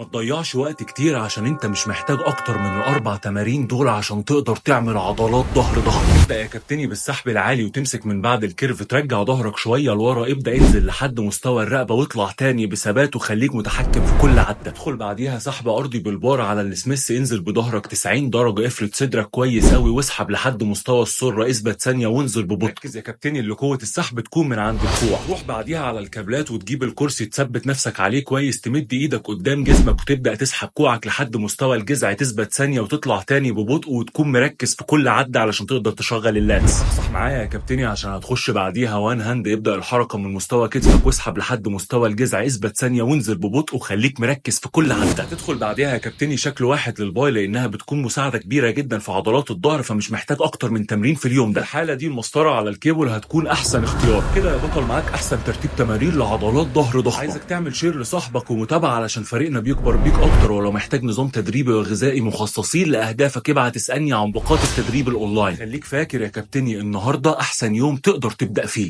ما تضيعش وقت كتير عشان انت مش محتاج اكتر من الاربع تمارين دول عشان تقدر تعمل عضلات ظهر ضخم. ابدا يا كابتني بالسحب العالي وتمسك من بعد ال curve، ترجع ظهرك شوية لورا، ابدا انزل لحد مستوى الرقبة واطلع تاني بثبات وخليك متحكم في كل عده. ادخل بعديها سحب ارضي بالبار على السميث، انزل بظهرك 90 درجه، افرد صدرك كويس قوي واسحب لحد مستوى السرة، اثبت ثانية وانزل ببطء. ركز يا كابتني اللي قوة السحب تكون من عند الكوع. روح بعديها على الكابلات وتجيب الكرسي تثبت نفسك عليه كويس، تمد ايدك قدام جسمك وتبدا تسحب كوعك لحد مستوى الجذع، تثبت ثانية وتطلع تاني ببطء وتكون مركز في كل عده علشان تقدر تشغل ال lats. صح معايا يا كابتني عشان هتخش بعديها one hand. ابدا الحركة من مستوى كتفك واسحب لحد مستوى الجذع، اثبت ثانية وانزل ببطء وخليك مركز في كل عده. تدخل بعديها يا كابتني شكل واحد لل bi لانها بتكون مساعدة كبيرة جدا في عضلات الظهر، فمش محتاج اكتر من تمرين في اليوم ده. الحالة دي المسطره على الكيبل هتكون احسن اختيار. كده يا بطل معاك احسن ترتيب تمارين لعضلات ظهر ضخمة. عايزك تعمل share لصاحبك ومتابعة علشان فريقنا بيكبر بيك اكتر. ولو محتاج نظام تدريبي وغذائي مخصصين لاهدافك ابعت اسالني عن باقات التدريب الاونلاين. خليك فاكر يا كابتني النهارده احسن يوم تقدر تبدا فيه.